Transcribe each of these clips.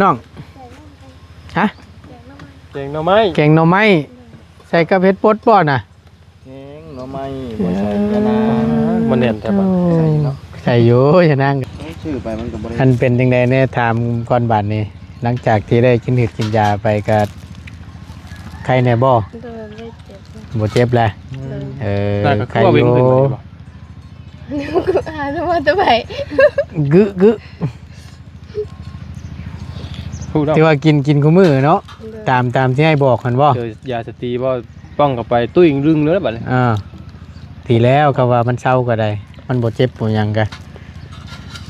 ນ້ອງ ຮະ? ແກງໜໍ່ໄມ້ ແກງໜໍ່ໄມ້ ໃສ່ກັບເຫັດປົດບໍ່ນະ? ແກງໜໍ່ໄມ້ ບໍ່ໃສ່ກະນາ ມັນແໜ້ນແທ້ບັດ ໃສ່ຢູ່ ໃສ່ຢູ່ ຍານາງ ຊື້ໄປມັນກໍບໍ່ໄດ້ ອັນເປັນຈັ່ງໃດແດ່ ຖາມກ່ອນບາດນີ້ ຫຼັງຈາກທີ່ໄດ້ກິນຫືດກິນຢາໄປ ກໍໄຄແດ່ບໍ່? ໂດຍ ບໍ່ເຈັບ ບໍ່ເຈັບແລ້ວ ໂດຍ ເອີ ໄຄຢູ່ ຫາສະມາຕະໄບ ກຶ ກຶ ທີ່ວ່າກິນ ກິນຄູ່ມື້ເນາະ ໂດຍ ຕາມ ຕາມທີ່ອ້າຍບອກຫັ້ນບໍ່? ເຈີຢາສະຕີບໍ່ ປ້ອງເຂົ້າໄປ ຕຸ້ຍລຶ້ງເລີຍບັດນີ້ ອ່າ ດີແລ້ວ ເຂົາວ່າມັນເຊົາກໍໄດ້ ມັນບໍ່ເຈັບບໍ່ຫຍັງກະ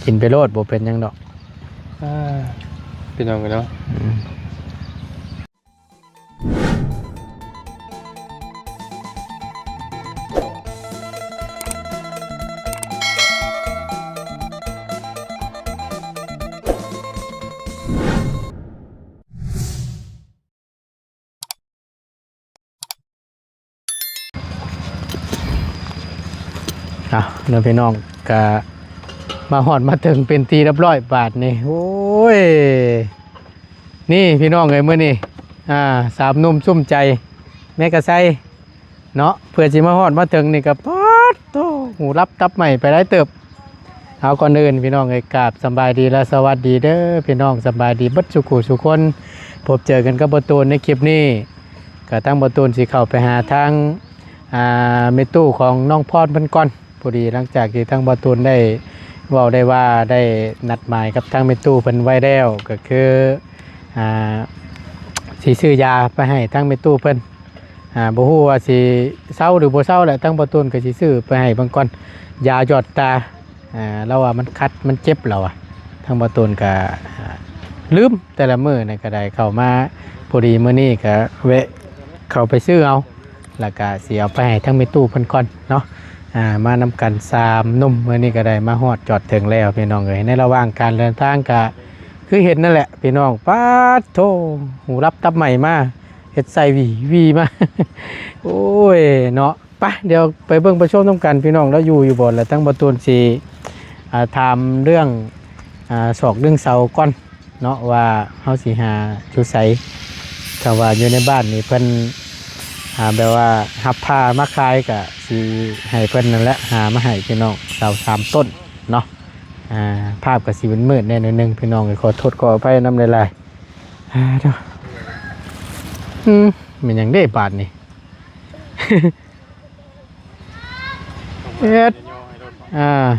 ກິນໄປໂລດ ບໍ່ເປັນຫຍັງດອກ ອ່າ ພີ່ນ້ອງເອີຍເນາະ ອືມ. ເອົາເນາະພີ່ນ້ອງ ກະມາຮອດມາເຖິງເປັນທີ່ຮຽບຮ້ອຍບາດນີ້ ໂອ້ຍ ນີ້ພີ່ນ້ອງເອີຍ ມື້ນີ້ ອ່າ ສາມໜຸ່ມສຸ້ມໃຈ ແມ່ກະໄຊ ເນາະ ເພື່ອຊິມາຮອດມາເຖິງນີ້ກໍ ປາດໂທ້ ຫູດັບຕັບໄໝ້ໄປຫຼາຍເຕີບ. ເອົາ ກ່ອນອື່ນພີ່ນ້ອງເອີຍ ກາບສຳບາຍດີ ແລະ ສະຫວັດດີເດີພີ່ນ້ອງ ສະບາຍດີເບິດສູ່ຄູ່ສູ່ຄົນ. ພົບເຈີກັນກັບບ່າວຕູນໃນຄລິບນີ້ ກໍທາງບ່າວຕູນຊິເຂົ້າໄປຫາທາງ ອ່າ ແມ່ຕູ້ຂອງນ້ອງພອນເພິ່ນກ່ອນ. ພໍດີຫຼັງຈາກທີ່ທາງບ່າວຕູນໄດ້ເວົ້າໄດ້ວ່າ ໄດ້ນັດໝາຍກັບທາງແມ່ຕູ້ເພິ່ນໄວ້ແລ້ວ ກໍຄື ອ່າ ຊິຊື້ຢາໄປໃຫ້ທາງແມ່ຕູ້ເພິ່ນ. ອ່າ ບໍ່ຮູ້ວ່າຊິເຊົາຫຼືບໍ່ເຊົາແຫຼະ ທາງບ່າວຕູນກໍຊິຊື້ໄປໃຫ້ເບິ່ງກ່ອນ ຢາຢອດຕາ ອ່າ ລາວວ່າມັນຄັດ ມັນເຈັບ ລາວວ່າ. ທາງບ່າວຕູນກໍ ອ່າ ລືມ ແຕ່ລະມື້ນີ້ກໍໄດ້ເຂົ້າມາ ພໍດີມື້ນີ້ກໍແວະເຂົ້າໄປຊື້ເອົາ ແລ້ວກໍຊິເອົາໄປໃຫ້ທາງແມ່ຕູ້ເພິ່ນກ່ອນເນາະ. ອ່າ ມານຳກັນສາມໜຸ່ມ ມື້ນີ້ກໍໄດ້ມາຮອດຈອດເຖິງແລ້ວພີ່ນ້ອງເອີຍ. ໃນລະຫວ່າງການເດີນທາງກໍຄືເຫັນນັ້ນແຫຼະພີ່ນ້ອງ ປາດໂທ້ ຫູດັບຕັບໄໝ້ມາ ເຮັດໃສ່ຫວີຫວີມາ ໂອ້ຍເນາະ. ໄປ ດຽວໄປເບິ່ງໄປຊົມນຳກັນພີ່ນ້ອງ ລາວຢູ່ຢູ່ບໍ່ ແລ້ວທາງບ່າວຕູນຊິ ອ່າ ຖາມເລື່ອງ ອ່າ ຊອກດຶງເສົາກ່ອນເນາະ ວ່າເຮົາຊິຫາຢູ່ໃສ. ຖ້າວ່າຢູ່ໃນບ້ານນີ້ເພິ່ນ ອ່າ ແບບວ່າຮັບຜ້າມາຂາຍ ກະຊິໃຫ້ເພິ່ນນັ້ນແຫຼະ ຫາມາໃຫ້ພີ່ນ້ອງ ເສົາສາມຕົ້ນເນາະ. ອ່າ ພາບກະຊິມືດໆແດ່ໜ້ອຍໜຶ່ງພີ່ນ້ອງເອີຍ ຂໍໂທດຂໍອະໄພນຳຫຼາຍໆ. ອ່າ ໂທ້ ອືມ ແມ່ນຫຍັງເດ້ບາດນີ້? ເຮັດ ອ່າ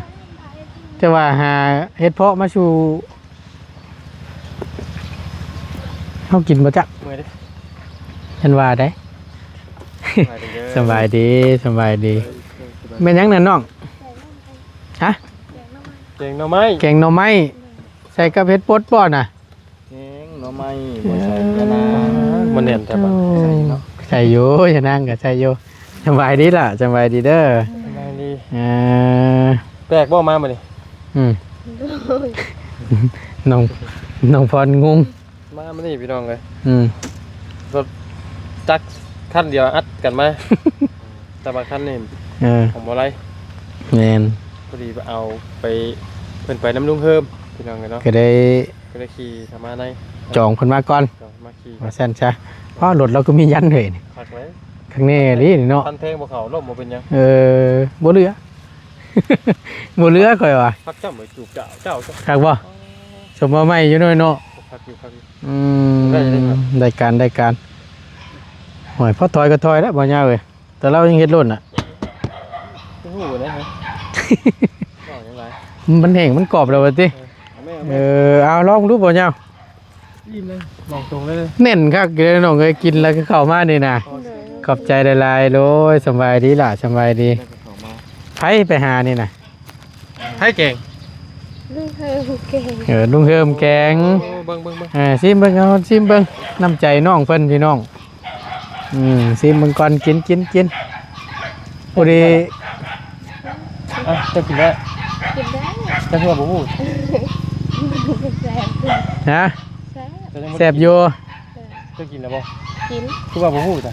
ຈະວ່າຫາເຫັດເຜາະມາສູ່ເຮົາກິນບໍ່ຈັກ ເມື່ອຍເດ້ ເຫັນວ່າໄດ໋. ສະບາຍດີເດີ ສະບາຍດີ ສະບາຍດີ. ເອີ ສະບາຍດີ. ແມ່ນຫຍັງນັ້ນນ້ອງ? ຮະ? ແກງໜໍ່ໄມ້ ແກງໜໍ່ໄມ້ ແກງໜໍ່ໄມ້ ໃສ່ກັບເຫັດປົດບໍ່ນະ? ແກງໜໍ່ໄມ້ ບໍ່ໃສ່ກະນາ ມັນແໜ້ນແທ້ບັດ ໃສ່ເນາະ ໃສ່ຢູ່ ຍານາງກໍໃສ່ຢູ່. ສະບາຍດີລະ ສະບາຍດີເດີ ສະບາຍດີ. ເອີ ແປກບໍ່ມາມື້ນີ້? ອືມ ນ້ອງ ນ້ອງພອນງົງ ມາມື້ນີ້ພີ່ນ້ອງເອີຍ ອືມ ລົດຈັກຄັນດຽວອັດກັນມາ ແຕ່ວ່າຄັນນີ້ ເອີ ຂອງບໍ່ໄລ ແມ່ນ ພໍດີໄປເອົາໄປ ເພິ່ນໄປນຳລຸງເຮີມ ພີ່ນ້ອງເອີຍເນາະ ກໍໄດ້ ກໍໄດ້ຂີ່ເຂົ້າມາໃນ ຈອງເພິ່ນມາກ່ອນ ຈອງມາຂີ່ ວ່າຊັ້ນຊະ. ເພາະລົດລາວຄືມີຢັນເລີຍນີ້ ຄັກເລີຍ ຄັກແນ່ອີ່ຫຼີນີ້ເນາະ ຄັນແທງບໍ່ເຂົ້າ ລົ້ມບໍ່ເປັນຫຍັງ ເອີ ບໍ່ເຫຼືອ ບໍ່ເຫຼືອຂ້ອຍວ່າ ຄັກຈ້ຳໄວ້ຈູບເຈົ້າ ເຈົ້າ ຄັກບໍ່? ອໍ ສົມວ່າໃໝ່ຢູ່ໜ້ອຍເນາະ ຄັກຢູ່ ຄັກຢູ່ ອືມ ໄດ້ ໄດ້ ໄດ້ການ ໄດ້ການ. ໂອ້ຍ ພໍຖອຍກໍຖອຍແລ້ວ ບໍ່ຍາວເອີຍ ແຕ່ລາວຍັງເຮັດຫຼົ່ນນະ ຮູ້ນະ ເວົ້າຫຍັງຫຼາຍ ມັນແຫ້ງມັນກອບແລ້ວວ່າຕິ ເອີ ເອົາແມ່ ເອີ ເອົາລອງດູບໍ່ຍາວ ອີ່ມເລີຍ ບອກຕົງເລີຍ ແໜ້ນຄັກຢູ່ເດ້ນ້ອງເອີຍ ກິນແລ້ວຄືເຂົ້າມານີ້ນະ ໂດຍ ຂອບໃຈຫຼາຍໆ ໂດຍ ສະບາຍດີຫຼ້າ ສະບາຍດີ ໄປຫານີ້ນະ ໃຜແກງ? ລຸງເຮີມແກງ ເອີ ລຸງເຮີມແກງ ໂອ້ ເບິ່ງ ເບິ່ງ ເບິ່ງ ເອີ ຊີມເບິ່ງ ເອົາຊີມເບິ່ງ ນ້ຳໃຈນ້ອງເພິ່ນພີ່ນ້ອງ ອືມ ຊີມເບິ່ງກ່ອນ ກິນ ກິນ ກິນ ພໍດີ ອ່ະ ເຈົ້າກິນໄດ້ ກິນໄດ້ ເຈົ້າຄືວ່າບໍ່ຮູ້ ແຊບ ຮະ ແຊບ ແຊບຢູ່ ເຈົ້າກິນແລ້ວບໍ່? ກິນ ຄືວ່າບໍ່ຮູ້ຈ້ະ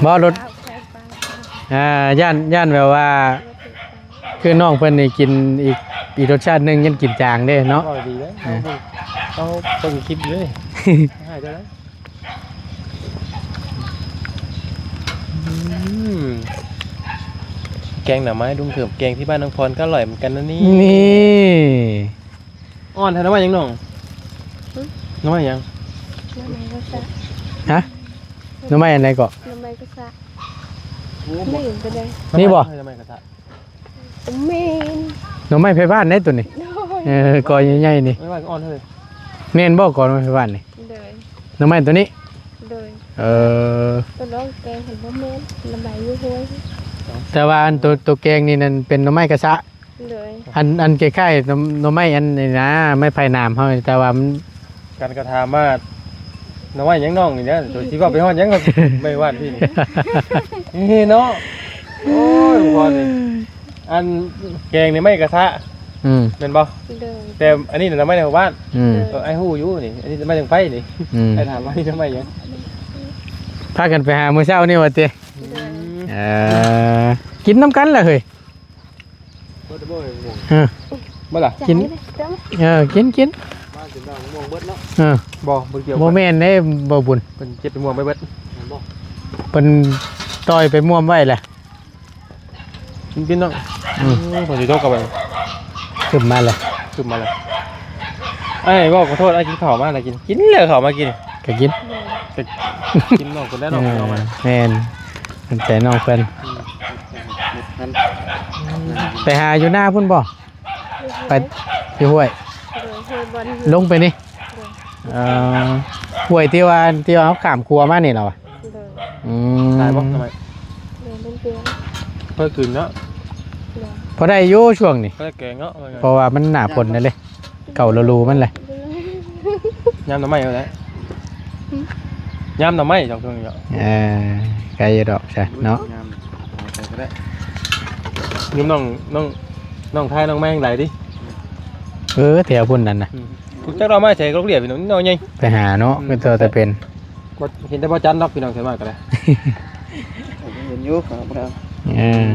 ບໍ່ລົດ ອ່າ ຢ້ານ ຢ້ານແບບວ່າ ຄືນ້ອງເພິ່ນນີ້ກິນອີກ ອີກລົດຊາດໜຶ່ງ ຢ້ານກິນຈາງເດ້ເນາະ ເວົ້າດີເດ້ ອ່າ ເອົາເບິ່ງຄລິບເລີຍ ໃຫ້ໄດ້ແລ້ວ ອືມ ແກງໜໍ່ໄມ້ລຸງເຖິບ ແກງທີ່ບ້ານນ້ອງພອນກໍອະລ່ອຍເໝືອນກັນນະນີ້ ນີ້ ອ່ອນແທ້ ໜໍ່ໄມ້ຫຍັງນ້ອງ? ຫຶ? ໜໍ່ໄມ້ຫຍັງ? ໜໍ່ໄມ້ກະຊະ ຮະ? ໜໍ່ໄມ້ອັນໃດເກາະ? ໜໍ່ໄມ້ກະຊະ ໂອ້ ນີ້ບໍ່? ໜໍ່ໄມ້ກະຊະ ແມ່ນ ໜໍ່ໄມ້ໄຜບ້ານເດ້ໂຕນີ້ ໂດຍ ເອີ ກໍໃຫຍ່ໆນີ້ ໜໍ່ໄມ້ອ່ອນເລີຍ ແມ່ນບໍ່ກໍໜໍ່ໄມ້ໄຜບ້ານນີ້? ໂດຍ ໜໍ່ໄມ້ໂຕນີ້? ໂດຍ ເອີ ໂຕດອງແກງຫັ້ນບໍ່ແມ່ນ ໜໍ່ໄມ້ຢູ່ຫ້ວຍ ແຕ່ວ່າອັນໂຕ ໂຕແກງນີ້ນັ້ນເປັນໜໍ່ໄມ້ກະຊະ ໂດຍ ອັນ ອັນຄ້າຍໆ ໜໍ່ ໜໍ່ໄມ້ອັນນີ້ນະ ໄມ້ໄຜ່ໜາມເຮົາ ແຕ່ວ່າມັນ ກັນກໍຖາມວ່າ ໜໍ່ໄມ້ຫຍັງນ້ອງນີ້ນະ ໂຕຊິເວົ້າໄປຮອດຫຍັງ ໄມ້ຫວ່ານພີ່ນີ້ ເອີເນາະ ໂອ້ຍ ພໍ່ນີ້ ອັນແກງນີ້ໄມ້ກະຊະ ອືມ ແມ່ນບໍ່? ໂດຍ ແຕ່ອັນນີ້ໜໍ່ໄມ້ໃນໝູ່ບ້ານ ອືມ ໂດຍ ເອີ ອ້າຍຮູ້ຢູ່ນີ້ ອັນນີ້ໄມ້ທາງໄຟນີ້ ອືມ ອ້າຍຖາມວ່ານີ້ໜໍ່ໄມ້ຫຍັງ ພາກັນໄປຫາມື້ເຊົ້ານີ້ວ່າຕິ ໂດຍ ເອີ ກິນນຳກັນລະເຮີ້ຍ ເບິດບໍ່? ເອີ ເບິດລະ ກິນ ເອີ ກິນ ກິນ ມາກິນດອກມ່ວງເບິດເນາະ ເອີ ບໍ່ ບໍ່ກ່ຽວ ບໍ່ແມ່ນເດ້ ບໍ່ບຸນ ເພິ່ນເກັບໄປມ່ວງໄປເບິດ ແມ່ນບໍ່? ເພິ່ນຕ່ອຍໄປມ່ວງໄວ້ແຫຼະ ກິນ ກິນເນາະ ອືມ ໂອ້ຍ ຝົນຊິຕົກກັບມັນ ຂຶ້ນມາແລ້ວ ຂຶ້ນມາແລ້ວ ອ້າຍເວົ້າຂໍໂທດ ອ້າຍກິນເຂົ້າມາແລ້ວກິນ ກິນແລ້ວເຂົ້າມາກິນ ກໍກິນ ກໍກິນນ້ອງເພິ່ນແລ້ວເນາະ ເອີ ເອົາມາ ແມ່ນ ເປັນໃຈນ້ອງເພິ່ນ ອືມ ໄປຫາຢູ່ນາພຸ້ນບໍ່? ໄປຢູ່ຫ້ວຍ ໂດຍ ຫ້ວຍບ່ອນ ລົງໄປນີ້ ໂດຍ ເອີ ຫ້ວຍທີ່ວ່າ ທີ່ວ່າເຮົາຂ້າມຂົວມານີ້ລະວະ? ໂດຍ ອືມ ຕາຍບໍ່? ໂດຍ ມັນເປັນ ເພິ່ນຂຶ້ນເນາະ ໂດຍ ພໍໄດ້ຢູ່ຊ່ວງນີ້ ພໍໄດ້ແກງເນາະ ເພາະວ່າມັນໜ້າຝົນນັ້ນເດ້ ເຂົ້າລະດູມັນແຫຼະ ຍາມໜໍ່ໄມ້ເອົາແຫຼະ ຫຶ ຍາມໜໍ່ໄມ້ຊ່ວງນີ້ເນາະ ເອີ ໄກຢູ່ດອກຊະເນາະ ຍາມໜໍ່ໄມ້ກໍໄດ້ ຍາມນ້ອງ ນ້ອງ ນ້ອງທາຍນ້ອງແມງຫຼາຍຕິ ເອີ ແຖວພຸ້ນນັ້ນນະ ອືມ ຈັກເອົາມາໃສ່ກະເລຍພີ່ນ້ອງ ນ້ອຍໃຫຍ່ ໄປຫາເນາະ ອືມ ຄືຕົວແຕ່ເປັນ ບໍ່ເຫັນແຕ່ບໍ່ຈັນດອກ ພີ່ນ້ອງ ສ່ວນມາກກໍໄດ້ ເຫັນຢູ່ ເອີ ອືມ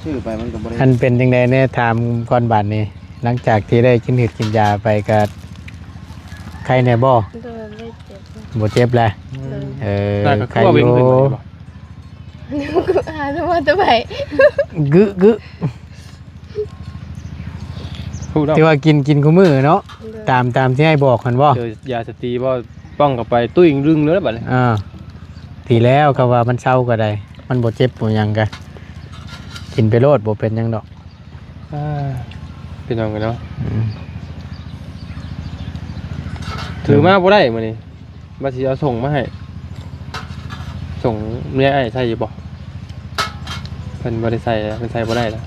ຊື້ໄປມັນກໍບໍ່ໄດ້ ອັນເປັນຈັ່ງໃດແດ່ ຖາມກ່ອນບາດນີ້ ຫຼັງຈາກທີ່ໄດ້ກິນຫືດກິນຢາໄປ ກໍໄຄແດ່ບໍ່? ໂດຍ ບໍ່ເຈັບ ບໍ່ເຈັບແລ້ວ ໂດຍ ເອີ ໄຄຢູ່ ຫາສະໝໍຕະໄບ ກຶໆ ຮູ້ດອກ ທີ່ວ່າກິນ ກິນຄູ່ມື້ເນາະ ໂດຍ ຕາມ ຕາມທີ່ອ້າຍບອກຫັ້ນບໍ່? ເຈີຢາສະຕີບໍ່ ປ້ອງເຂົ້າໄປ ຕຸ້ຍດຶງເລີຍບາດນີ້ ອ່າ ດີແລ້ວ ກໍວ່າມັນເຊົາກໍໄດ້ ມັນບໍ່ເຈັບບໍ່ຫຍັງກະ ກິນໄປໂລດ ບໍ່ເປັນຫຍັງດອກ ອ່າ ພີ່ນ້ອງເອີຍເນາະ ອືມ ຖືມາບໍ່ໄດ້ມື້ນີ້ ວ່າຊິເອົາສົ່ງມາໃຫ້ ສົ່ງເມຍອ້າຍໃສ່ຢູ່ບໍ່? ເພິ່ນບໍ່ໄດ້ໃສ່ ເພິ່ນໃສ່ບໍ່ໄດ້ລະ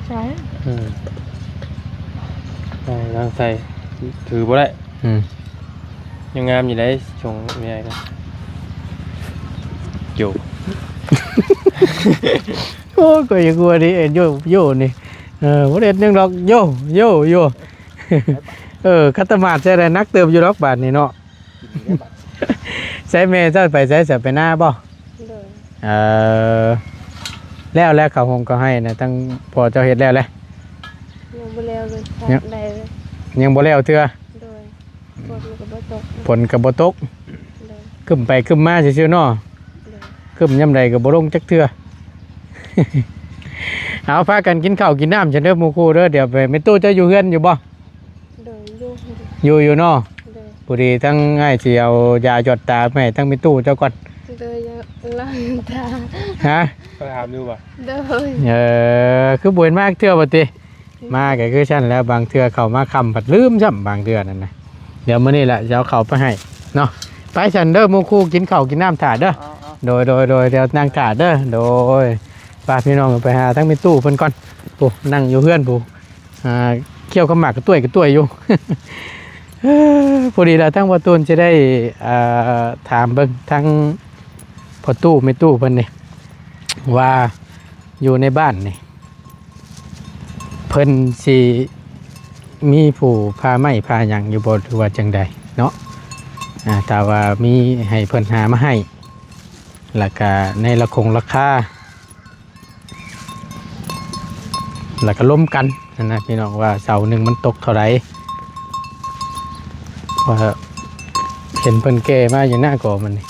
ໃສ່ ອືມ ໃສ່ ລອງໃສ່ ຖືບໍ່ໄດ້ ອືມ ຍັງງາມຢູ່ເດ້ ສົ່ງເມຍອ້າຍນະ ໂຈ ໂອ້ຍ ຂ້ອຍຢາກຫົວນີ້ ເອີ ໂຢ ໂຢນີ້ ເອີ ບໍ່ໄດ້ເຮັດຫຍັງດອກ ໂຢ ໂຢ ໂຢ ເອີ ຄັດຕະໝາດໃສ່ໄດ້ໜັກເຕີບຢູ່ດອກບາດນີ້ເນາະ ໃສແມ່ເຈົ້າໄປໃສ ໄປນາບໍ່? ໂດຍ ເອີ ແລ້ວ ແລ້ວເຂົ້າຮົງເຂົ້າໄຮ່ນະ ທັງພໍ່ເຈົ້າເຮັດແລ້ວແລະ? ຍັງບໍ່ແລ້ວເລີຍ ຍັງ ໄດ້ເລີຍ ຍັງບໍ່ແລ້ວເທື່ອ ໂດຍ ຝົນກໍບໍ່ຕົກ ຝົນກໍບໍ່ຕົກ ໂດຍ ຄຶ້ມໄປຄຶ້ມມາຊື່ໆເນາະ ໂດຍ ຄຶ້ມຍາມໃດກໍບໍ່ລົງຈັກເທື່ອ ເອົາ ພາກັນກິນເຂົ້າກິນນ້ຳຊັ້ນເດີ ໝູ່ຄູ່ເດີ ດຽວໄປ ແມ່ຕູ້ເຈົ້າຢູ່ເຮືອນຢູ່ບໍ່? ໂດຍ ຢູ່ ຢູ່ ຢູ່ເນາະ ໂດຍ ພໍດີທັງອ້າຍຊິເອົາຢາຢອດຕາໄປໃຫ້ທັງແມ່ຕູ້ເຈົ້າກ່ອນ ໂດຍ ຢາລ້າງຕາ ຮະ ເຂົາຖາມຢູ່ບໍ່? ໂດຍ ເອີ ຄືບໍ່ເຫັນມາເທື່ອບໍ່ຕິ? ມາກໍຄືຊັ້ນແຫຼະ ບາງເທື່ອເຂົ້າມາຄ່ຳພັດລືມຊ້ຳ ບາງເທື່ອນັ້ນນະ ດຽວມື້ນີ້ລະຈະເອົາເຂົ້າໄປໃຫ້ເນາະ ໄປຊັ້ນເດີ ໝູ່ຄູ່ກິນເຂົ້າກິນນ້ຳຖ້າເດີ ໂດຍ ໂດຍ ໂດຍ ດຽວນັ່ງຖ້າເດີ ໂດຍ ໄປພີ່ນ້ອງ ໄປຫາທັງແມ່ຕູ້ເພິ່ນກ່ອນ ໂອ້ ນັ່ງຢູ່ເຮືອນພຸ້ນ ອ່າ ຂ້ຽວກັບໝາກກະຕ້ວຍກະຕ້ວຍຢູ່ ພໍດີລະ ທາງພໍ່ຕູນຊິໄດ້ ອ່າ ຖາມເບິ່ງທາງພໍ່ຕູ້ແມ່ຕູ້ເພິ່ນນີ້ ວ່າຢູ່ໃນບ້ານນີ້ ເພິ່ນຊິມີຜູ້ພາໄມ້ພາຫຍັງຢູ່ບໍ່ ຫຼືວ່າຈັ່ງໃດເນາະ ອ່າ ຖ້າວ່າມີໃຫ້ເພິ່ນຫາມາໃຫ້ ແລ້ວກະໃນລາຄົງລາຄາ ແລ້ວກໍລົມກັນຫັ້ນນະພີ່ນ້ອງ ວ່າເສົາໜຶ່ງມັນຕົກເທົ່າໃດ ວ່າເຫັນເພິ່ນແກ່ມາຢູ່ນະກໍມັນນີ້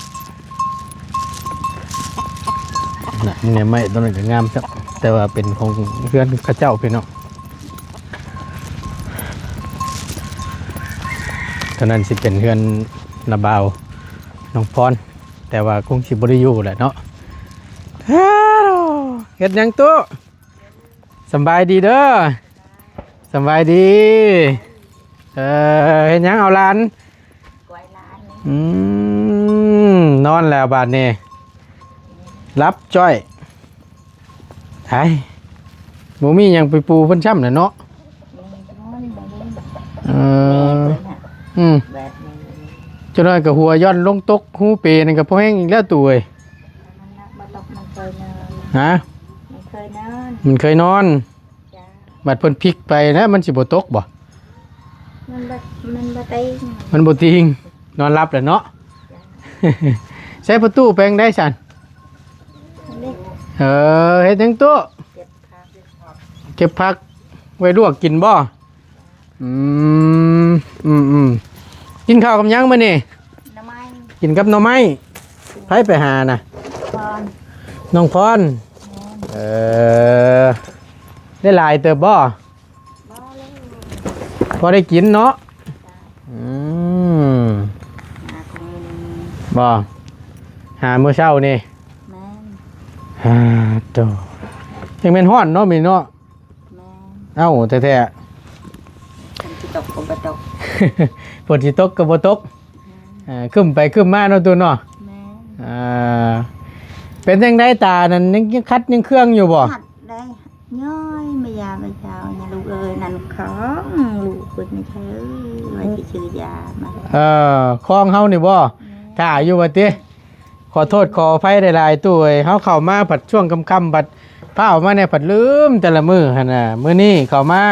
ນະ. ນີ້ໄມ້ຕົ້ນນັ້ນກໍງາມຊ້ຳ ແຕ່ວ່າເປັນຂອງເຮືອນເຂົາເຈົ້າພີ່ນ້ອງ. ຕົວນັ້ນຊິເປັນເຮືອນນ້າບ່າວນ້ອງພອນ ແຕ່ວ່າຄົງຊິບໍ່ໄດ້ຢູ່ແຫຼະເນາະ. ເຮັດຫຍັງຕູ້? ສຳບາຍດີເດີ. ສຳບາຍດີ. ເອີ ເຮັດຫຍັງເອົາຫຼານ? ກວຍຫຼານ. ອືມ ນອນແລ້ວບາດນີ້ ຫຼັບຈ້ອຍ. ໄອ້ ບໍ່ມີຫຍັງໄປປູເພິ່ນຊ້ຳແຫຼະເນາະ. ເອີ ອືມ ແບບນີ້ ຈັກໜ້ອຍກໍຫົວຢ່ອນລົງຕົກຮູເປນັ້ນກໍພໍແຮງອີກແລ້ວຕູ້ເອີຍ. ມັນນະ ບໍ່ຕົກ ມັນເຄີຍນອນ. ຮະ? ມັນເຄີຍນອນ. ມັນເຄີຍນອນ. ຈ້າ. ບັດເພິ່ນພິກໄປນະ ມັນຊິບໍ່ຕົກບໍ່? ມັນບໍ່ ມັນບໍ່ຕິງ. ມັນບໍ່ຕິງ. ນອນຫຼັບແລ້ວເນາະ. ຈ້າ. ໃຊ້ປະຕູແປງໄດ້ຊັ້ນ. ເອີ ເຮັດຫຍັງຕູ້? ເກັບຜັກ. ເກັບຜັກໄວ້ລວກກິນບໍ່? ອືມ ອືມໆ ກິນເຂົ້າກັບຫຍັງມື້ນີ້? ໜໍ່ໄມ້. ກິນກັບໜໍ່ໄມ້. ໃຜໄປຫານະ? ພອນ. ນ້ອງພອນ. ແມ່ນ. ເອີ ໄດ້ຫຼາຍເຕີບບໍ່? ບໍ່ເລີຍ. ພໍໄດ້ກິນເນາະ. ອືມ ຫາຂອງມື້ນີ້. ບໍ່ ຫາມື້ເຊົ້ານີ້. ແມ່ນ. ຫາໂຕ ຈັ່ງແມ່ນຮ້ອນເນາະມື້ນີ້ເນາະ. ແມ່ນ. ເອົ້າ ແທ້ໆ ຝົນຊິຕົກກໍບໍ່ຕົກ. ຝົນຊິຕົກກໍບໍ່ຕົກ. ແມ່ນ. ເອີ ຄຶ້ມໄປຄຶ້ມມາເນາະ ຕູ້ເນາະ. ແມ່ນ. ເອີ ເປັນຈັ່ງໃດຕານັ້ນ ຍັງ ຍັງຂັດຍັງເຄືອງຢູ່ບໍ່? ຂັດໄດ້ ຍ້ອຍມາຢາມມາເຈົ້ານະລູກເອີຍ. ນັ້ນຂອງລູກເພິ່ນນະເທີ ວ່າຊິຊື້ຢາມາ. ເອີ ຂອງເຮົານີ້ບໍ່? ແມ່ນ. ຖ້າຢູ່ວ່າຕິ. ຂໍໂທດຂໍອະໄພຫຼາຍໆ ຕູ້ເອີຍ ເຮົາເຂົ້າມາພັດຊ່ວງຄ່ຳໆ ພັດຟ້າວມາແດ່ ພັດລືມແຕ່ລະມື້ຫັ້ນນະ. ມື້ນີ້ເຂົ້າມາ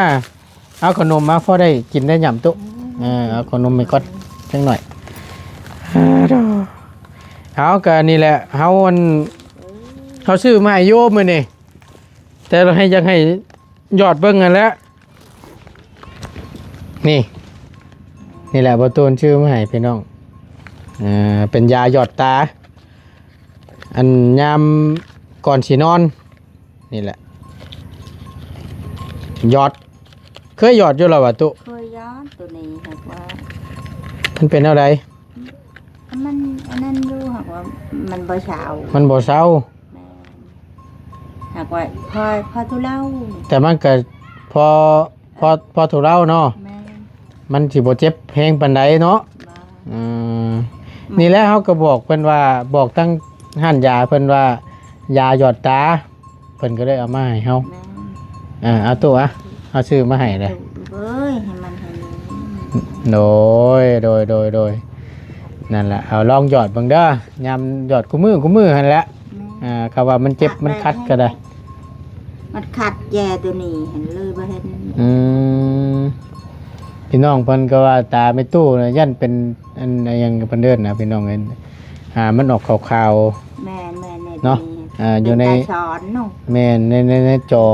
ເອົາຂະໜົມມາ ພໍໄດ້ກິນໄດ້ຫຍ້ຳ ຕູ້. ເອີ ເອົາຂະໜົມໃຫ້ກ່ອນຈັກໜ້ອຍ. ເອົາ ກໍນີ້ແຫຼະ ເຮົາ ອັນ ເຮົາຊື້ມາໃຫ້ຢູ່ມື້ນີ້ ແຕ່ເຮົາໃຫ້ ຢາກໃຫ້ຢອດເບິ່ງຫັ້ນແຫຼະ. ນີ້ ນີ້ແຫຼະ ບໍ່ຕູນຊື້ມາໃຫ້ພີ່ນ້ອງ. ເອີ ເປັນຢາຢອດຕາ ອັນຍາມກ່ອນຊິນອນນີ້ແຫຼະ ຢອດ. ເຄີຍຢອດຢູ່ແລ້ວຫວາ ຕູ້? ເຄີຍຢອດ. ໂຕນີ້ຫາກວ່າ ມັນເປັນແນວໃດ? ມັນອັນນັ້ນຢູ່ ຫາກວ່າມັນບໍ່ເຊົາ. ມັນບໍ່ເຊົາ. ແມ່ນ. ຫາກວ່າພໍ ພໍທຸເລົາ. ແຕ່ມັນກໍພໍ ພໍ ພໍທຸເລົາເນາະ. ແມ່ນ. ມັນຊິບໍ່ເຈັບແຮງປານໃດເນາະ. ບໍ່. ອືມ ນີ້ແຫຼະ ເຮົາກໍບອກເພິ່ນວ່າ ບອກທາງຮ້ານຢາເພິ່ນວ່າ ຢາຢອດຕາ ເພິ່ນກໍເລີຍເອົາມາໃຫ້ເຮົາ. ແມ່ນ. ເອີ ເອົາຕູ້ ອະ ເຮົາຊື້ມາໃຫ້ເດ້. ຕູ້ເອີຍ ໃຫ້ມັນໃຫ້ນີ້. ໂດຍ ໂດຍ ໂດຍ ໂດຍ. ນັ້ນແຫຼະ ເອົາລອງຢອດເບິ່ງເດີ ຍາມຢອດຄູ່ມື້ ຄູ່ມື້ຫັ້ນແຫຼະ. ແມ່ນ. ອ່າ ຄຳວ່າມັນເຈັບ ມັນຂັດກໍໄດ້. ມັນຂັດແຈໂຕນີ້ຫັ້ນເລີຍບໍ່ເຫັນ. ອືມ ພີ່ນ້ອງເພິ່ນກໍວ່າຕາແມ່ຕູ້ນະ ຢ້ານເປັນອັນ ອັນຫຍັງເພິ່ນເອີ້ນນະ ພີ່ນ້ອງເອີຍ. ອ່າ ມັນອອກຂາວໆ. ແມ່ນໆ ເນາະ. ອ່າ ຢູ່ໃນ ເປັນຕາສອນເນາະ. ແມ່ນ ໃນ ໃນ ໃນຈໍ ຕາສອ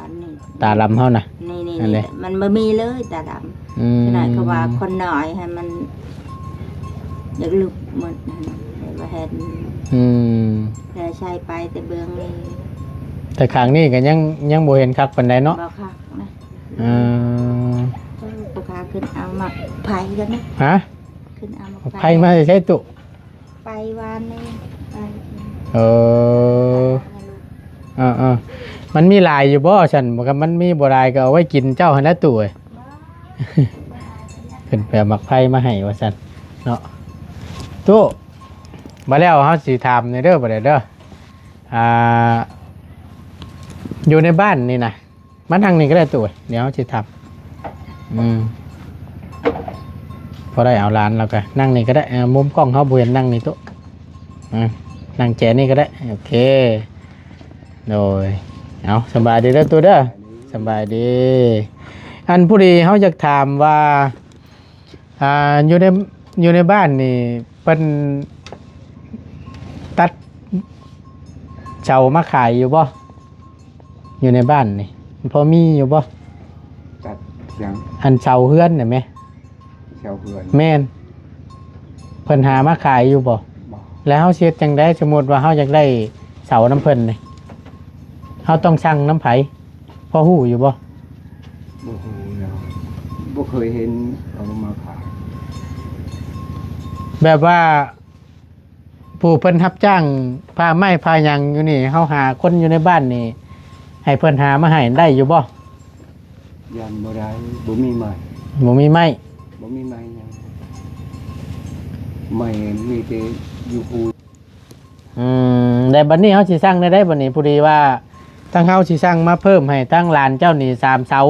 ນນີ້ ຕາດຳເຮົານະ. ນີ້ໆ ອັນນີ້ ນີ້ ມັນບໍ່ມີເລີຍຕາດຳ. ອືມ ຂະໜາດເຂົາວ່າຄົນນ້ອຍຫັ້ນມັນຢາກລຸກໝົດຫັ້ນ ແຕ່ວ່າເຫັນ. ອືມ ແຕ່ໃສ່ໄປແຕ່ເບື້ອງນີ້ ແຕ່ຂ້າງນີ້ກໍຍັງ ຍັງບໍ່ເຫັນຄັກປານໃດເນາະ. ບໍ່ຄັກນະ. ເອີ ເອີ ບໍ່ພາຂຶ້ນເອົາໝາກໄຜ່ກັນນະ. ຮະ? ຂຶ້ນເອົາໝາກ ໝາກໄຜ່ ໄຜ່ມາໃສ່ຕູ້? ໄປວານນີ້ ໄປ. ເອີ ເອີໆ ມັນມີຫຼາຍຢູ່ບໍ່ຊັ້ນ? ຄັນມັນມີບໍ່ຫຼາຍກໍເອົາໄວ້ກິນເຈົ້າຫັ້ນແຫຼະຕູ້ເອີຍ. ຂຶ້ນໄປເອົາໝາກໄຜ່ມາໃຫ້ວ່າຊັ້ນເນາະ. ຕູ້ ມາແລ້ວເຮົາຊິຖາມແດ່ເດີ ບາດໃດເດີ ອ່າ ຢູ່ໃນບ້ານນີ້ນະ ມານັ່ງນີ້ກໍໄດ້ຕູ້ ດຽວເຮົາຊິຖາມ. ອືມ ພໍໄດ້ເອົາຫຼານແລ້ວກໍນັ່ງນີ້ກໍໄດ້. ເອົາ ມຸມກ້ອງເຮົາບໍ່ເຫັນ ນັ່ງນີ້ຕູ້. ອືມ ນັ່ງແຈນີ້ກໍໄດ້. ໂອເຄ ໂດຍ ເອົາ ສະບາຍດີເດີຕູ້ເດີ. ສະບາຍດີ. ອັນ ພໍດີເຮົາຢາກຖາມວ່າ ອ່າ ຢູ່ໃນ ຢູ່ໃນບ້ານນີ້ເພິ່ນຕັດເສົາມາຂາຍຢູ່ບໍ່? ຢູ່ໃນບ້ານນີ້ພໍມີຢູ່ບໍ່? ຕັດຫຍັງ? ອັນເສົາເຮືອນນະແມະ. ແຖວເຮືອນ ແມ່ນ ເພິ່ນຫາມາຂາຍຢູ່ບໍ່? ບໍ່ ແລ້ວເຮົາຊິເຮັດຈັ່ງໃດ? ສົມມຸດວ່າເຮົາຢາກໄດ້ເສົານຳເພິ່ນນີ້ ເຮົາຕ້ອງສັ່ງນຳໃຜ? ພໍຮູ້ຢູ່ບໍ່? ບໍ່ຮູ້ແລ້ວ ບໍ່ເຄີຍເຫັນເຂົາມາຂາຍ. ແບບວ່າ ຜູ້ເພິ່ນຮັບຈ້າງຜ່າໄມ້ຜ່າຫຍັງຢູ່ນີ້ ເຮົາຫາຄົນຢູ່ໃນບ້ານນີ້ ໃຫ້ເພິ່ນຫາມາໃຫ້ໄດ້ຢູ່ບໍ່? ຢ້ານບໍ່ໄດ້ ບໍ່ມີໄມ້ ບໍ່ມີໄມ້ ບໍ່ມີໄມ້ຫຍັງ ໄມ້ມີແຕ່ຢູ່ພູ. ອືມ ແລ້ວບັດນີ້ເຮົາຊິສັ່ງແນວໃດບັດນີ້? ພໍດີວ່າທາງເຮົາຊິສັ່ງມາເພີ່ມໃຫ້ທາງຫຼານເຈົ້ານີ້ສາມເສົາ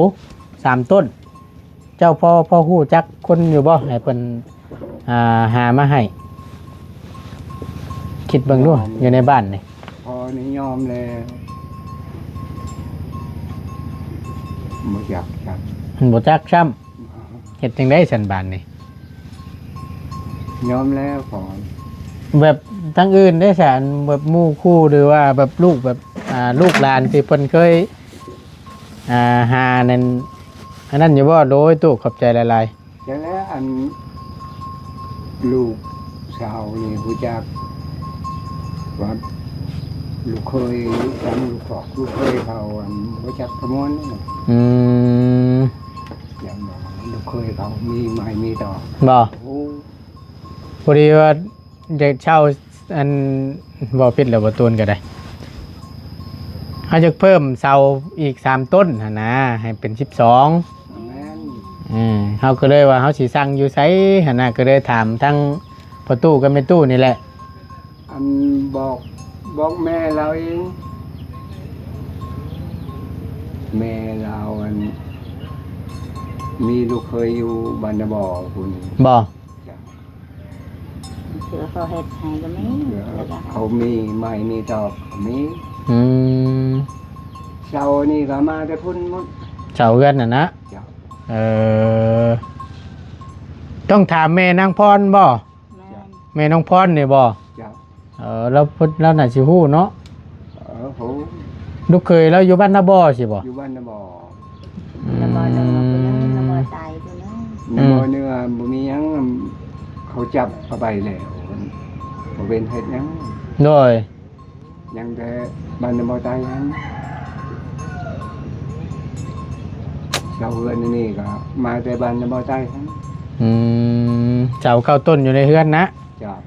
ສາມຕົ້ນ. ເຈົ້າພໍ ພໍຮູ້ຈັກຄົນຢູ່ບໍ່ ໃຫ້ເພິ່ນ ອ່າ ຫາມາໃຫ້? ຄິດເບິ່ງດູ ຢູ່ໃນບ້ານນີ້ ພໍນິຍົມແລ້ວ ບໍ່ຈັກ ບໍ່ຈັກຊ້ຳ. ເຮັດຈັ່ງໃດຊັ້ນບາດນີ້? ຍອມແລ້ວ ພໍ ແບບທາງອື່ນເດ້ຊະ ແບບໝູ່ຄູ່ ຫຼືວ່າແບບລູກ ແບບ ອ່າ ລູກຫຼານທີ່ເພິ່ນເຄີຍ ອ່າ ຫານັ້ນ ອັນນັ້ນຢູ່ບໍ່? ໂດຍ ຕູ້ ຂອບໃຈຫຼາຍໆ. ຈັ່ງແລ້ວ ອັນລູກສາວນີ້ຮູ້ຈັກວ່າ ລູກເຂີຍ ທາງລູກຂອກ ລູກເຂີຍເຂົາ ອັນ ບໍ່ຈັກຂະມວນ. ອືມ ຢ່າງວ່າລູກເຂີຍເຂົາມີໄມ້ມີຕອກ ບໍ່? ໂອ້ ພໍດີວ່າ ຢາກເຊົ່າ ອັນ ເວົ້າຜິດແລ້ວ ບໍ່ຕູນກໍໄດ້ ເຮົາຢາກເພີ່ມເສົາອີກສາມຕົ້ນຫັ້ນນະ ໃຫ້ເປັນສິບສອງ. ແມ່ນ ເອີ ເຮົາກໍເລີຍວ່າເຮົາຊິສັ່ງຢູ່ໃສຫັ້ນນະ ກໍເລີຍຖາມທັງພໍ່ຕູ້ກັບແມ່ຕູ້ນີ້ແຫຼະ. ອັນ ບອກ ບອກແມ່ລາວເອງ ແມ່ລາວ ອັນ ມີລູກເຂີຍຢູ່ບ້ານນາບໍ່ພຸ້ນ ບໍ່? ເຂົາເຮັດໃຫ້ກໍມີ ເຂົາມີໄມ້ມີຕອກກໍມີ. ອືມ ເສົານີ້ກໍມາແຕ່ພຸ້ນໝົດ ເສົາເຮືອນຫັ້ນນະ. ເຈົ້າ ເອີ ຕ້ອງຖາມແມ່ນາງພອນບໍ່? ແມ່ນ ແມ່ນ້ອງພອນນີ້ບໍ່? ເຈົ້າ ເອີ ລາວ ລາວໜ້າຊິຮູ້ເນາະ. ເອີ ຮູ້ ລູກເຂີຍລາວຢູ່ບ້ານນາບໍ່ຊີ້ບໍ່? ຢູ່ບ້ານນາບໍ່. ອືມ ນາບໍ່ເໜືອພຸ້ນນະ ນາບໍ່ໃຕ້ພຸ້ນນະ. ອືມ ນາບໍ່ເໜືອບໍ່ມີຫຍັງ ເຂົາຈັບເອົາໄປແລ້ວ ບໍ່ເປັນເຮັດຫຍັງ. ໂດຍ ຍັງແຕ່ບ້ານນາບໍ່ໃຕ້ຫັ້ນ ເສົາເຮືອນນີ້ກໍມາແຕ່ບ້ານນາບໍ່ໃຕ້ຫັ້ນ. ອືມ ເສົາເກົ້າຕົ້ນຢູ່ໃນເຮືອນນະ. ເຈົ້າ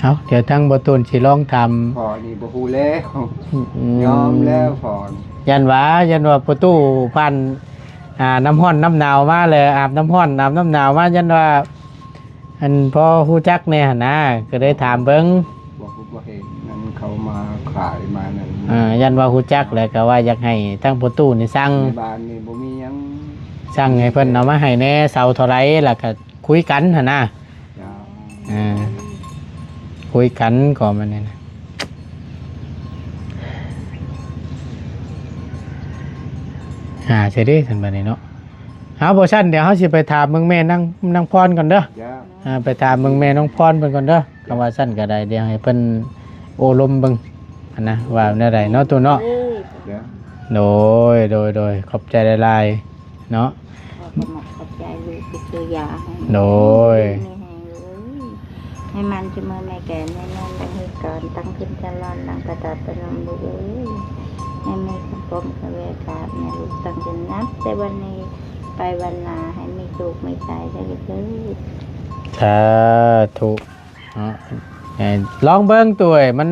ເອົາ ດຽວທາງບໍ່ຕູນຊິລອງຖາມ. ພໍ່ນີ້ບໍ່ຮູ້ແລ້ວ ອືມ ຍອມແລ້ວພໍ່ນີ້. ຢ້ານວ່າ ຢ້ານວ່າພໍ່ຕູ້ຜ່ານ ອ່າ ນ້ຳຮ້ອນນ້ຳໜາວມາແລ້ວ ອາບນ້ຳຮ້ອນອາບນ້ຳໜາວມາ ຢ້ານວ່າ ອັນ ພໍຮູ້ຈັກແດ່ຫັ້ນນະ ກໍເລີຍຖາມເບິ່ງ. ບໍ່ຮູ້ບໍ່ເຫັນ ນັ້ນເຂົາມາຂາຍມານັ້ນ. ເອີ ຢ້ານວ່າຮູ້ຈັກແລ້ວກໍວ່າຢາກໃຫ້ທາງພໍ່ຕູ້ນີ້ສັ່ງ ໃນບ້ານນີ້ບໍ່ມີຫຍັງ ສັ່ງໃຫ້ເພິ່ນເອົາມາໃຫ້ແດ່ ເສົາເທົ່າໃດ ແລ້ວກໍຄຸຍກັນຫັ້ນນະ. ເຈົ້າ ເອີ ຄຸຍກັນກໍມັນນີ້ນະ ຫາໃສເດ້ຊັ້ນບາດນີ້ເນາະ. ເອົາ ບໍ່ຊັ້ນ ດຽວເຮົາຊິໄປຖາມເບິ່ງແມ່ນາງ ນາງພອນກ່ອນເດີ. ເຈົ້າ ອ່າ ໄປຖາມເບິ່ງແມ່ນ້ອງພອນເພິ່ນກ່ອນເດີ. ຄັນວ່າຊັ້ນກໍໄດ້ ດຽວໃຫ້ເພິ່ນໂອ້ລົມເບິ່ງຫັ້ນນະ ວ່າແນວໃດເນາະ ຕູ້ເນາະ. ໂດຍ ໂດຍ ໂດຍ ຂອບໃຈຫຼາຍໆເນາະ. ຂອບໃຈລູກທີ່ຊື້ຢາໃຫ້. ໂດຍ ມີແຮງເອີຍ ໃຫ້ມັນຈະເມີແມ່ແກ່ແມ່ນອນ ໃຫ້ການຕັ້ງຂຶ້ນຕະຫຼອດຫຼັງປະດັບປະນອມລູກເອີຍ ໃຫ້ແມ່ຄຳປົມກະແວກາບແມ່ລູກຕັ້ງເປັນນັບ ແຕ່ວັນນີ້ ໄປວັນໜ້າໃຫ້ມີໂຊກມີໄຊໄດ້ເດີ. ສາທຸເນາະ. ໃຫ້ລອງເບິ່ງ ໂຕຍມັນ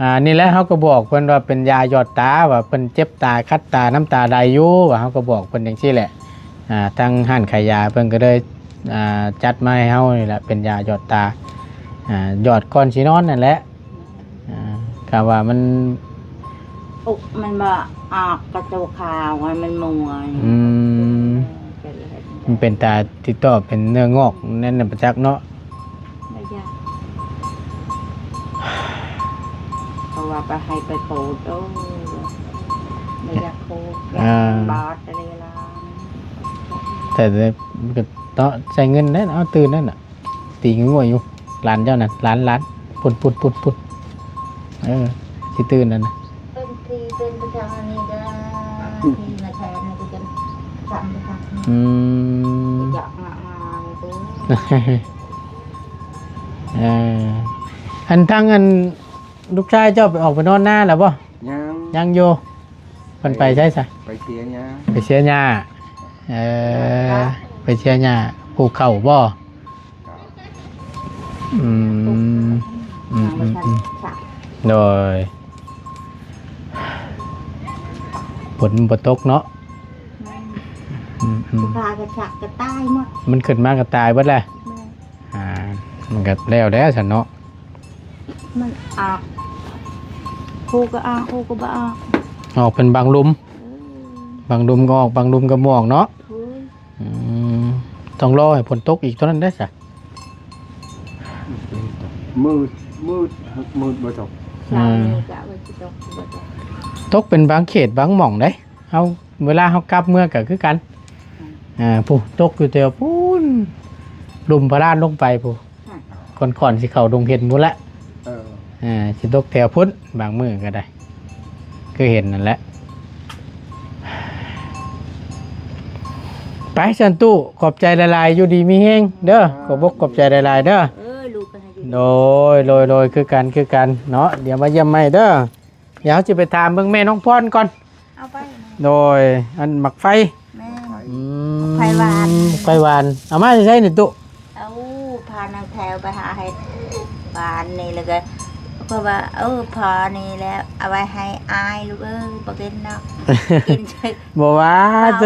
ອ່າ ນີ້ແຫຼະ ເຮົາກໍບອກເພິ່ນວ່າເປັນຢາຢອດຕາ ວ່າເພິ່ນເຈັບຕາ ຄັດຕາ ນ້ຳຕາໄຫຼຢູ່ ວ່າເຮົາກໍບອກເພິ່ນຈັ່ງຊີ້ແຫຼະ. ອ່າ ທາງຮ້ານຂາຍຢາເພິ່ນກໍເລີຍ ອ່າ ຈັດມາໃຫ້ເຮົານີ້ແຫຼະ ເປັນຢາຢອດຕາ ອ່າ ຢອດກ່ອນຊິນອນນັ້ນແຫຼະ. ອ່າ ກະວ່າມັນ ອຸ ມັນບໍ່ອອກກະໂຕຂາວ ມັນມົວ. ອືມ ມັນເປັນຕາຕິດຕໍ່ເປັນເນື້ອງອກນັ້ນນະ ປະຈັກເນາະ. ບໍ່ຢາກ ເພາະວ່າໄປໃຫ້ໄປໂພດ ໂອ້ ບໍ່ຢາກໂພດ ຢາກ ອ່າ ບາດເວລາ ແຕ່ ແຕ່ກໍເນາະ ໃຊ້ເງິນແລ້ວເນາະ ຕື່ນນັ້ນນະ. ຕີງວຍຢູ່ ຫຼານເຈົ້ານັ້ນ ຫຼານ ຫຼານ ພຸ້ນ ພຸ້ນ ພຸ້ນ ພຸ້ນ ເອີ ຊິຕື່ນນັ້ນນະ. ເປັນທີ່ເປັນປະຈຳອັນນີ້ກໍທີ່ມາແທນນີ້ກໍຈະ ອືມ ເອີ ອັນທາງອັນລູກຊາຍເຈົ້າໄປອອກໄປນອນນາແລ້ວບໍ່? ຍັງ ຍັງຢູ່. ເພິ່ນໄປໃສຊະ? ໄປເສຍຫຍ້າ ໄປເສຍຫຍ້າ. ເອີ ໄປເສຍຫຍ້າ ປູກເຂົ້າບໍ່? ອືມ ອືມ ອືມ ອືມ ໂດຍ ຝົນບໍ່ຕົກເນາະ. ແມ່ນ ອືມ ອືມ ປາກະຊັກກະຕາຍໝົດ ມັນຂຶ້ນມາກະຕາຍເບິດແຫຼະ. ແມ່ນ ອ່າ ມັນກະແລ້ວແລ້ວຊັ້ນເນາະ ມັນອອກ ຄູ່ກະອອກ ຄູ່ກະບໍ່ອອກ ອອກເປັນບາງລຸ່ມ. ເອີ ບາງລຸ່ມກະອອກ ບາງລຸ່ມກະບໍ່ອອກເນາະ. ໂອ້ຍ ອືມ ຕ້ອງລໍໃຫ້ຝົນຕົກອີກເທົ່ານັ້ນໄດ໋ຊະ. ມືດ ມືດ ມືດບໍ່ຕົກ ເອີ ເຊົ້ານີ້ກະວ່າຊິຕົກ ບໍ່ຕົກ ຕົກເປັນບາງເຂດບາງໝ່ອງເດ້. ເຮົາ ເວລາເຮົາກັບເມືອກະຄືກັນ ອືມ ອ່າ ພຸ້ນ ຕົກຢູ່ແຖວພຸ້ນ ລຸ່ມພະລານລົງໄປພຸ້ນ ອືມ ກ່ອນໆ ຊິເຂົ້າດົງເຫັນພຸ້ນແຫຼະ. ເອີ ເອີ ຊິຕົກແຖວພຸ້ນ ບາງມື້ກະໄດ້ ຄືເຫັນນັ້ນແຫຼະ. ໄປຊັ້ນຕູ້ ຂອບໃຈຫຼາຍໆ ຢູ່ດີມີແຮງເດີ ຂອບອົກຂອບໃຈຫຼາຍໆ ເດີ. ເອີ ລູກກະໃຫ້ຢູ່ ໂດຍ ໂດຍ ໂດຍ ຄືກັນ ຄືກັນເນາະ ດຽວມາຢ້ຽມໃໝ່ເດີ. ດຽວເຮົາຊິໄປຖາມເບິ່ງແມ່ນ້ອງພອນກ່ອນ. ເອົາໄປ ໂດຍ ອັນໝາກໄຟ ແມ່ນ ອືມ ໄຟຫວານ ໄຟຫວານ ເອົາມາແຕ່ໃສນີ້ຕຸ? ເອົາ ພານາງແຖວໄປຫາເຮັດຫວານນີ້ ແລ້ວກະເພິ່ນວ່າ ເອີ ພໍນີ້ແຫຼະ ເອົາໄວ້ໃຫ້ອ້າຍລູກເອີຍ ບໍ່ກິນດອກ ກິນ ບໍ່ວ່າ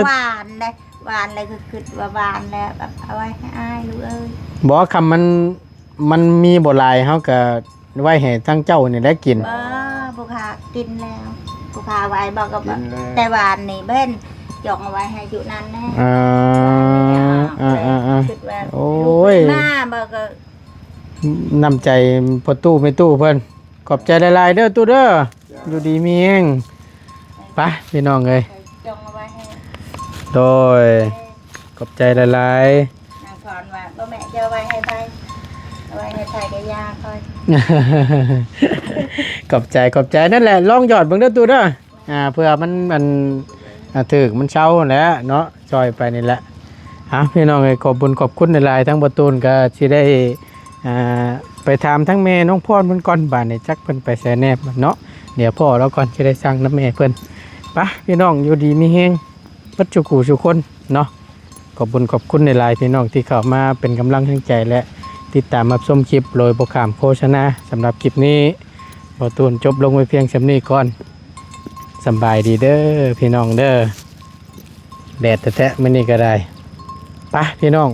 ຫວານເດ້ ຫວານແລ້ວກະຄິດວ່າຫວານແລ້ວ ເອົາໄວ້ໃຫ້ອ້າຍລູກເອີຍ. ບໍ່ ຄຳມັນ ມັນມີບໍ່ຫຼາຍ ເຮົາກະໄວ້ໃຫ້ທາງເຈົ້ານີ້ແຫຼະກິນ. ບໍ່ ຜູ້ຂ້າກິນແລ້ວ ຜູ້ຂ້າໄວ້ບໍ່ກະ ກິນແລ້ວ ແຕ່ຫວານນີ້ເພິ່ນຈົ່ງເອົາໄວ້ໃຫ້ຢູ່ນັ້ນແຫຼະ. ເອີ ເອີ ເອີ ເອີ ຄິດວ່າ ໂອ້ຍ ມາບໍ່ກະ ນ້ຳໃຈພໍ່ຕູ້ແມ່ຕູ້ເພິ່ນ ຂອບໃຈຫຼາຍໆ ເດີຕູ້ເດີ. ຢູ່ດີມີແຮງ ໄປພີ່ນ້ອງເອີຍ ຈົ່ງເອົາໄວ້ໃຫ້ ໂດຍ ຂອບໃຈຫຼາຍໆ. ນາງພອນວ່າ ບໍ່ແມ່ນຈະເອົາໄວ້ໃຫ້ໃຜ ເອົາໄວ້ໃຫ້ໃຜກະຢ່າຂ້ອຍ. ຂອບໃຈ ຂອບໃຈ ນັ້ນແຫຼະ ລອງຢອດເບິ່ງເດີຕູ້ເດີ ອ່າ ເພື່ອມັນ ອັນ ອ່າ ຖືກ ມັນເຊົາຫັ້ນແຫຼະເນາະ ຊ່ອຍໄປນີ້ແຫຼະ. ເອົາ ພີ່ນ້ອງເອີຍ ຂອບບຸນຂອບຄຸນຫຼາຍໆ ທາງບໍ່ຕູນກະຊິໄດ້ ອ່າ ໄປຖາມທາງແມ່ນ້ອງພອນເພິ່ນກ່ອນ ບາດນີ້ຈັກເພິ່ນໄປໃສແດ່ເນາະ. ດຽວພໍ້ລາວກ່ອນ ຊິໄດ້ສັ່ງນຳແມ່ເພິ່ນ. ໄປ ພີ່ນ້ອງ ຢູ່ດີມີແຮງເບິດສູ່ຄູ່ສູ່ຄົນເນາະ. ຂອບບຸນຂອບຄຸນຫຼາຍໆ ພີ່ນ້ອງທີ່ເຂົ້າມາເປັນກຳລັງແຮງໃຈ ແລະ ຕິດຕາມຮັບຊົມຄລິບໂດຍບໍ່ຂ້າມໂຄສະນາ. ສຳລັບຄລິບນີ້ ບ່າວຕູນຈົບລົງໄວ້ພຽງສ່ຳນີ້ກ່ອນ. ສຳບາຍດີເດີ ພີ່ນ້ອງເດີ. ແດດແທ້ໆ ມື້ນີ້ກະໄດ້. ໄປ ພີ່ນ້ອງ.